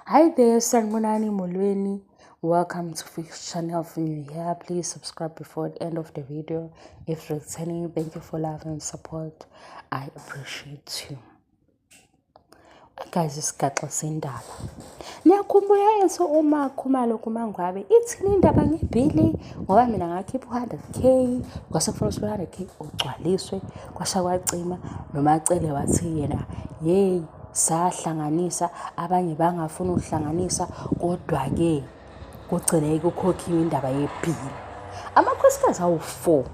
Hi there, Sanibonani Molweni. Welcome to Fix Channel. If you're new here, please subscribe before the end of the video. If returning, thank you for love and support. I appreciate you. Guys, isigaxa sendaba. Niyakhumbula ethu uma Khumalo kuMangwabe ithini indaba ngebhili ngoba mina ngakhipha u-100K kwase kufanele ukuthi u-100K ugcwaliswe kwasha kwacima noMacele wathi yena yeyi sahlanganisa abanye bangafuni ukuhlanganisa kodwa-ke kugcine kukhokhiwe indaba yebhili. Amakhosikazi awu-4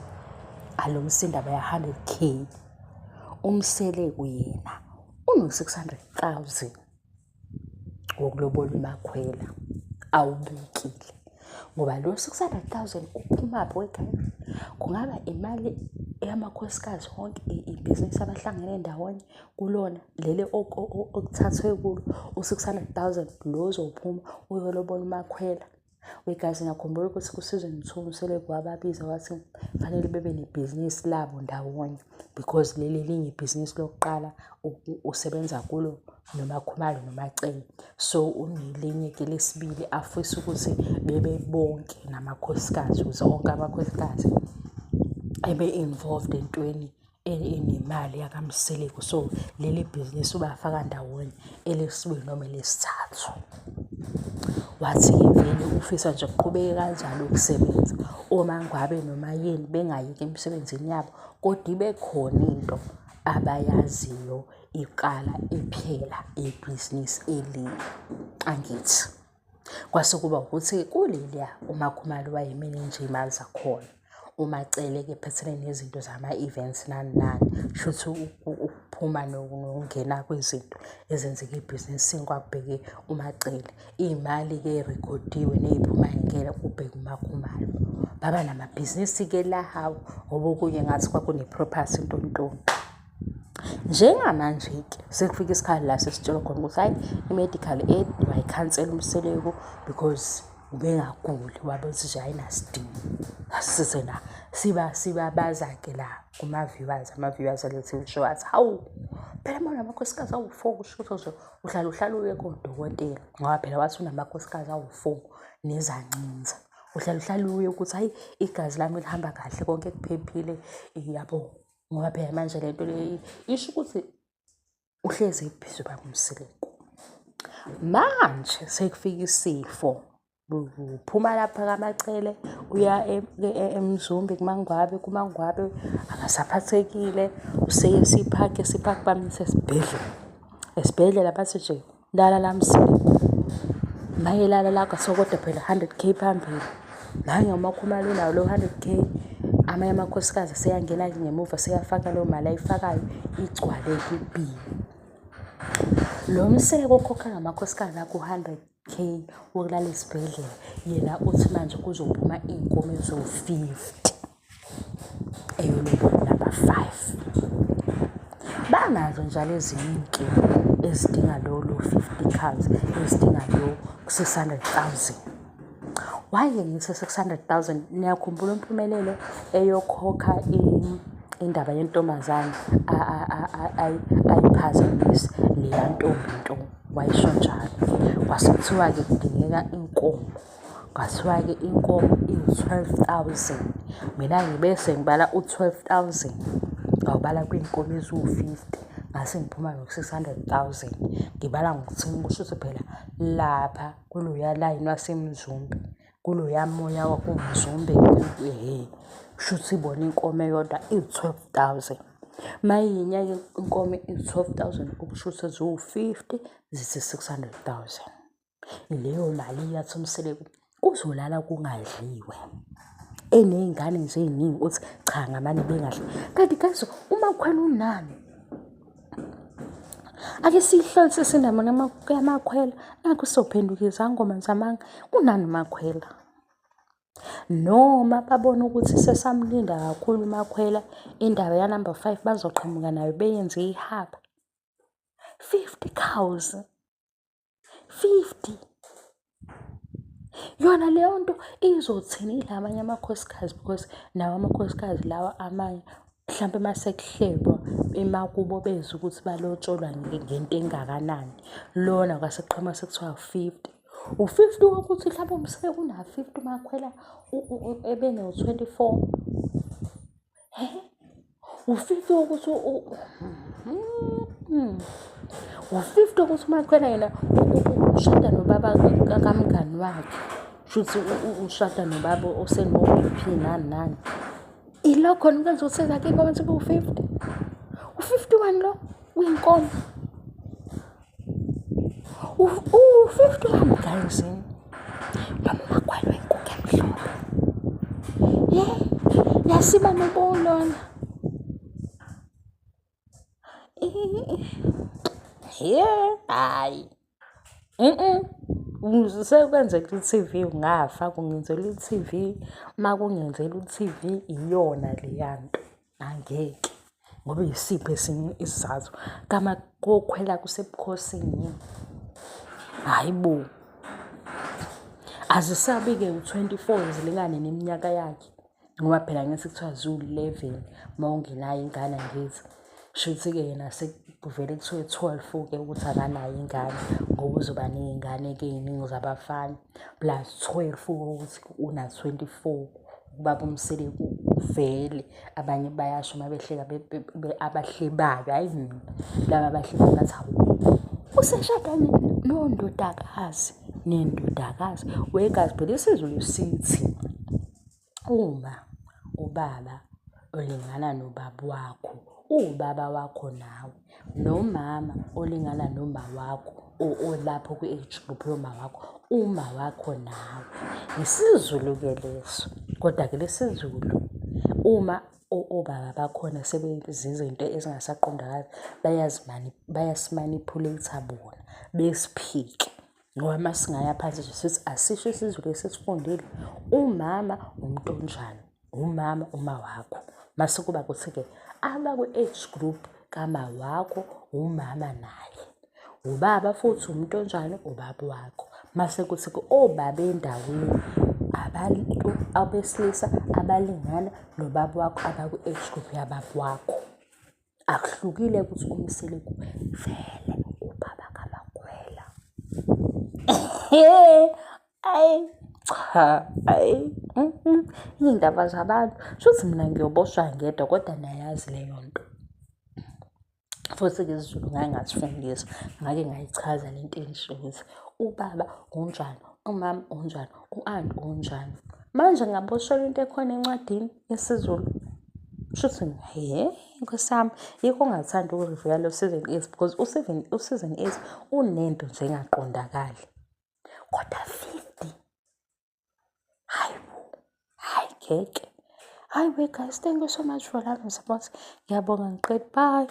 alungisa indaba ya-100K. UMseleku yena uno-600 000 wokulobola uMakhwela awubekile ngoba lo 600 000 uphumaphi wekhaya kungaba imali yamakhosikazi wonke ibhizinisi abahlangene ndawonye kulona leli okuthathwe kulo u-600 000 lo ozophuma uyolobola uMakhwela. Wegazi ngiyakhumbula ukuthi ku-season 2 uMseleku wababiza wathi fanele bebe nebhizinisi labo ndawonye because leli elinye ibhizinisi lokuqala usebenza kulo noMakhumalo noMacele. So unelinye-ke lesibili afisa ukuthi bebe bonke namakhosikazi ukuze onke amakhosikazi ebe involved entweni enemali yakaMseleku. So leli bhizinisi ubafaka ndawonye elesibili noma elesithathu. Wathi-ke vele ufisa nje kuqhubeke kanjalo ukusebenza. OMaNgwabe noMaYeni bengayeki emisebenzini yabo kodwa ibe khona into abayaziyo iqala iphela ibhizinisi elinye, angithi? Kwase kuba ukuthi kuleliya uMakhumalo wayemenenja iy'mali zakhona. UMaCele-ke ephathelene nezinto zama-events nani nani. Shuthi ukuphuma nokungena kwezinto ezenzeka ebhizinisini kwakubheke uMaCele. Iy'mali-ke ey'rekhodiwe ney'phuma y'ngena kubheke uMakhumalo. Baba namabhizinisi-ke la hawu ngoba okunye ngathi kwakune-property ntontoni. Njengamanje-ke sekufike isikhathi la sesitshelwa khona ukuthi hhayi i-medical aid wayikhansela uMseleku because ubengaguli wabe uthi nje ayinasidingo. Sasize la siba sibabaza-ke la kuma-viewers, ama-viewers ale T_V show athi hawu phela uma unamakhosikazi awu-four kusho ukuthi uhlala uhlala uye kodokotela ngoba phela wathi unamakhosikazi awu-four nezancinza. Uhlala uhlala uye ukuthi hhayi igazi lami lihamba kahle konke kuphephile yabo. Ngoba phela manje le nto le isho ukuthi uhlezi ebhizi ubaba uMseleku. Manje sekufika isifo uphuma lapha kaMaCele uya eMzumbe kuMangwabe, kuMangwabe akasaphathekile useya eSiphakhi, eSiphakhi bamyisa esibhedlela. Esibhedlela bathi nje Lala la Mseleku. Mayelala la so kodwa phela 100K phambili. Nange uMakhumalo unawo lo 100K. Amanye amakhosikazi aseyangena-ke ngemuva seyafaka leyo mali ayifakayo igcwale-ke ibhili. Lo Mseleku okhokha ngamakhosikazi akhe u-100K wokulala esibhedlela yena uthi manje kuzophuma iy'nkomo eziwu-50. Eyolobola number 5. Banazo njalo ezinye iy'nkinga ezidinga lolo 50 cows, ezidinga lo 600 000. Why-ke ngithi 600 000? Niyakhumbula uMpumelelo eyokhokha indaba yentombazane ayiphazamise leya ntombi nto, wayisho njalo. Kwase kuthiwa-ke kudingeka inkomo. Kwathiwa-ke inkomo iwu-twelve thousand. Mina ngibe sengibala u-twelve thousand ngawubala kwiy'nkomo eziwu-fifty ngase ngiphuma no-six hundred thousand. Ngibala ngokuthini kusho ukuthi phela lapha kuloya layini waseMzumbe, kuloya moya wakuMzumbe ehhe, kushuthi bona inkomo eyodwa iwu-twelve thousand. Uma iyinya-ke inkomo iwu-twelve thousand okusho ukuthi ziwu-fifty zithi six hundred thousand. Leyo mali yathi uMseleku kuzolala kungadliwe. Eney'ngane nje ey'ningi uthi cha ngamane bengadli. Kanti guys uMakhwela unani? Ake siyihlolisise indaba kaMakhwela nakhu sophenduka izangoma zamanga. Unani uMakhwela? Noma babona ukuthi sesamlinda kakhulu uMakhwela indaba ya-number 5 bazoqhamuka nayo beyenze ihaba. 50 cows. 50. Yona leyo nto izothini ila amanye amakhosikazi because nawo amakhosikazi lawa amanye Mhlampe mase kuhlekwa emakubo bezwe ukuthi balotsholwa ngento engakanani. Lona kwase kuqhamuka sekuthiwa 50. U-50 wokuthi mhlawumbe uMseleku una-50 uMakhwela ebeno-24. He? U-50 wokuthi u-50 wokuthi uMakhwela yena ushada nobaba kamngani wakhe. Shuthi ushada nobaba oseno-B_P nani nani. Ilo khona ukwenza ukuthi zakhe inkomo zibe u-50. U-51 lo uyinkomo. U-51 guys. Noma umakwalo wenkukhu emhlophe. Ye, yasiba nobolona. Yeah, hayi. Sekwenzeka i-T_V ungafa kungenzela i-T_V, uma kungenzela u-T_V iyona leya nto, angeke ngoba isiphi esinye isizathu kama kokhwela kusebukhosini yini? Hhayi bo! Azisabi-ke u-24 zilingane neminyaka yakhe. Ngoba phela angithi kuthiwa ziwu-11 uma ungenayo ingane angithi. Shuthi-ke yena sekuvele kuthiwe 12-ke ukuthi akanayo ingane ngoba uzoba ney'ngane-ke ey'ningi zabafana. Plus 12 ukuthi una-24 ubaba uMseleku vele abanye bayasho uma behleka abahlebayo hhayi mina laba abahleka bathi hawu useshada nondodakazi nendodakazi wegazi phela isiZulu sithi Uma ubaba olingana nobaba wakho uwubaba wakho nawe, nomama olingana noma wakho olapho kwi-age group yoma wakho uma wakho nawe. IsiZulu-ke leso, kodwa-ke lesiZulu uma obaba bakhona sebezizinto ezingasaqondakali bayasi-manipulate-a bona besiphike. Ngoba uma singaya phansi nje sithi asisho isiZulu esisifundile, umama umuntu onjani, umama uma wakho. Mase kuba kuthi-ke abakwi-age group kama wakho umama naye. Ubaba futhi umuntu onjani, ubaba wakho. Mase kuthi-ke obaba endaweni abantu abesilisa abalingana nobaba wakho abakwi-age group yababa wakho. Akuhlukile ukuthi uMseleku vele ubaba kaMakhwela. Ayi cha, ayi iy'ndaba zabantu. Shuthi mina ngiyoboshwa ngedwa kodwa niyayazi leyo nto. Futhi-ke isiZulu ngake ngasifundisa, ngake ngayichaza le nto enje ukuthi ubaba unjani, umama unjani, u-anti unjani. Manje ngingaboshelwa into ekhona encwadini yesiZulu. Shuthi he nkosi yami yikho ngingathandi ukuriviewa lo season 8 because u-season 8 unento nje engaqondakali. Kodwa 50 hayi bo, hayi ngeke. Hayi we guys, thank you so much for loving support. Ngiyabonga ngiqedi bye.